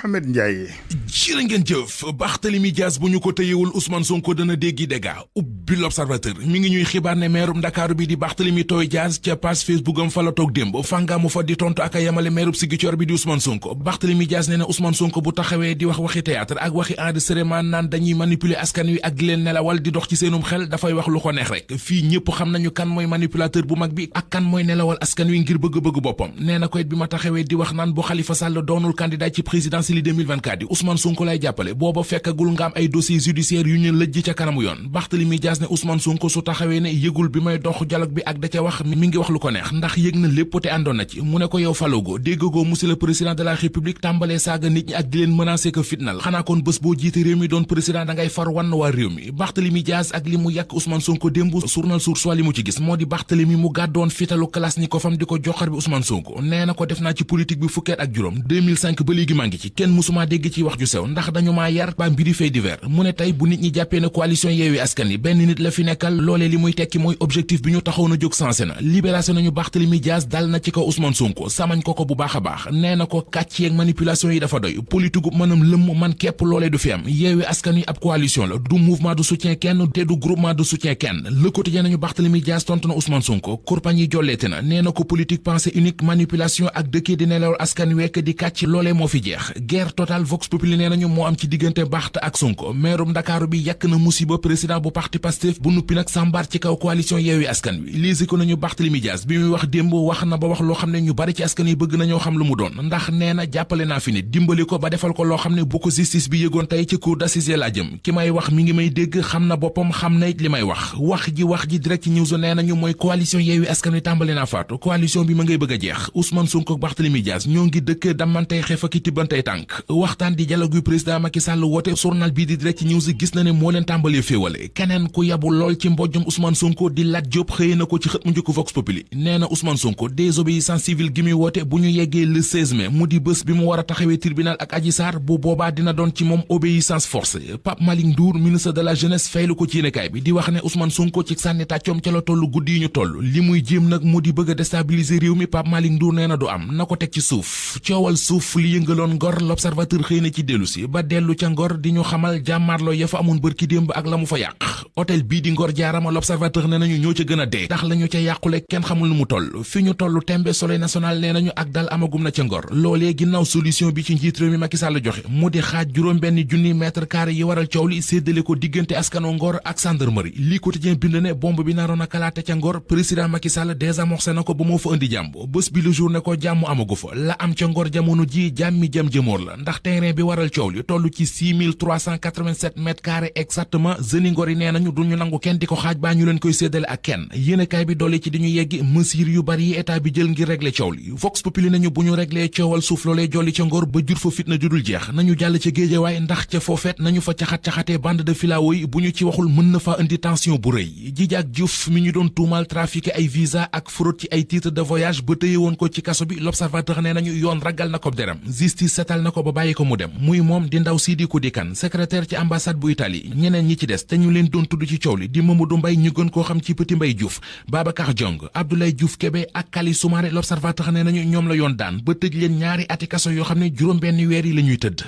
Mohamed Ndiaye. jërë ngeen jëf Barthélémy Dias bu ñu ko tëyewul Ousmane Sonko dana déggi dégâts ubbi l'Observateur mi ngi ñuy xibaar ne meerub Ndakaaru bi di Barthélémy Toye Dias ca page Facebook am fa la toog démb fangaamu fa di tontu ak a yamale meerub Ziguinchor bi di Ousmane Sonko. Barthélémy Dias nee na Ousmane Sonko bu taxawee di wax waxi théâtre ak waxi enregistrement naan dañuy manipuler askan wi ak di leen nelawal di dox ci seenum xel dafay wax lu ko neex rek fii ñëpp xam nañu kan mooy manipulateur bu mag bi ak kan mooy nelawal askan wi ngir bëgg-bëgg boppam. nee na ko it bi ma taxawee di wax naan bu Khalifa Sall doonul candidat ci présidentielle 2024 yi Ousmane Sonko lay jàppale booba fekkagul nga am ay dossier judiciaire yu ñu lëjj ca kanamu yoon. Barthélémy Dias ne Ousmane Sonko su taxawee ne yëgul bi may dox dialogue bi ak da ca wax mi ngi wax lu ko neex ndax yëg na lépp te àndoon na ci mu ne ko yow faloogo déggagoo monsieur le président de la république tàmbalee saaga nit ñi ak di leen menacer que fitnal xanaa kon bés boo jiite réew mi doon président da ngay far wann waa réew mi. Barthélémy Dias ak li mu yàq Ousmane Sonko démb journal Source A li mu ci gis moo di Barthélémy mu gàddoon fitalu Kalashnikovam di ko joxar bi Ousmane Sonko nee na ko def naa ci politique bi fukkeet ak juróom 2005 ba léegi maa ngi ci kenn musuma dégg ci wax ju sew ndax dañu maa yar ba mbiri fait divers mu ne tey bu nit ñi jàppee na coalition Yewwi Askan Wi benn nit la fi nekkal loolee li muy tekki mooy objectif bi ñu taxaw na jóg sensé na libération nañu Barthélémy Dias dal na ci kaw Ousmane Sonko samañ ko bu baax a baax nee na ko kàcc yeeg manipulation yi dafa doy politique gu mënam lëmm man képp loolee du fi am Yewwi Askan Wi ab coalition la du mouvement de soutien kenn te du groupement de soutien kenn Le Quotidien nañu Barthélémy Dias tontu na Ousmane Sonko kurpañ yi jolleete na nee na ko politique pensée unique manipulation ak dëkkee di nelawal askan wekk di kàcc loolee moo fi jeex guerre totale Vox Populi nee nañu moo am ci diggante Barth ak Sonko meerum Ndakaaru bi yàq na musiba président bu parti Pastef bu nuppi nag sambaar ci kaw coalition Yewwi Askan Wi lisi ko nañu Barthélémy Dias bi muy wax démb wax na ba wax loo xam ne ñu bari ci askan yi bëgg nañoo xam lu mu doon ndax nee na jàppale naa fi nit dimbali ko ba defal ko loo xam ne bu ko justice bi yëgoon tey ci cour d'assises laa jëm ki may wax mi ngi may dégg xam na boppam xam na it li may wax ji direct news nee nañu mooy coalition Yewwi Askan Wi tàmbali naa faatu coalition bi ma ngay bëgg a jeex Ousmane Sonko ak Barthélémy Dias ñoo ngi dëkk damantey xeef ak tibbantey tànk waxtaan di dialogue gu président Macky Sall woote journal bii di direct news gis na ne moo leen tàmbalee féewale keneen ku yabu lool ci mbojjum Ousmane Sonko di Lat Diop xëye na ko ci xët mu njëkk Vox Populi nee na Ousmane Sonko désobéissance civile gi muy woote bu ñu yeggee le 16 mai mu di bés bi mu war a taxawee tribunal ak Adji Sarr bu boobaa dina doon ci moom obéissance forcée Pape Malick Ndour ministre de la jeunesse faylu ko ci yéenekaay bi di wax ne Ousmane Sonko ci sànni tàccoom ca la toll guddi yi ñu toll li muy jéem nag mu di bëgg a déstabiliser réew mi Pape Malick Ndour nee na du am na ko teg ci suuf coowal suuf li yëngaloon Ngor l'Observateur xëy na ci dellu si ba dellu ca Ngor di ñu xamal jàmmaarloo ya fa amoon bërki démb ak la mu fa yàq hôtel bii di Ngor jaarama l'Observateur nee nañu ñoo ca gën a dee ndax la ñu ca yàqule kenn xamul nu mu toll fi ñu toll tembe Soleil national nee nañu ak dal amagum na ca Ngor loolee ginnaaw solution bi ci njiit réew mi Macky Sall joxe mu di xaaj juróom benn junni mètre carré yi waral coow li séddale ko diggante askanu Ngor ak gendarmerie li quotidien bind ne bombe bi naroon a kalaate ca Ngor président Macky Sall désamorcé na ko ba moo fa indi jàmm bés bi le jour ne ko jàmm amagu fa la am ca Ngor jamono ji jàmmi jëm jëmoor la ndax terrain bi waral coow li toll ci 6387 mètres carrés exactement jeunes Ngor yi nee nañu duñu nangu kenn di ko xaaj baa ñu leen koy séddale ak kenn yéenekaay bi dolli ci di ñu yeggi mesures yu bari yi état bi jël ngir régler coow li Vox Populi nañu bu ñu régler coowal suuf loolee jolli ca Ngor ba jur fa fitna judul jeex nañu jàll ca Géejawaay ndax ca foofeet nañu fa caxat-caxatee bande de filao yi bu ñu ci waxul mën na fa indi tension bu rëy Djidiack Diouf mi ñu doon tuumal trafiqué ay visa ak fraude ci ay titre de voyage ba tëye woon ko ci kaso bi l'Observateur nee nañu yoon ragal na ko deram justice setal na ko ba bàyyi ko mu dem muy moom di ndaw Sidi Koudikan secrétaire ci ambassade bu Italie ñeneen ñi ci des te ñu leen doon tudd ci coow li di Mamadou Mbaye ñu gën koo xam ci Petit Mbaye Diouf Babacar Diong Abdoulaye Diouf Kébé ak Kali Soumaré l'Observateur nee nañu ñoom la yoon daan ba tëj leen ñaari ati kaso yoo xam ne juróom benn weer yi la ñuy tëdd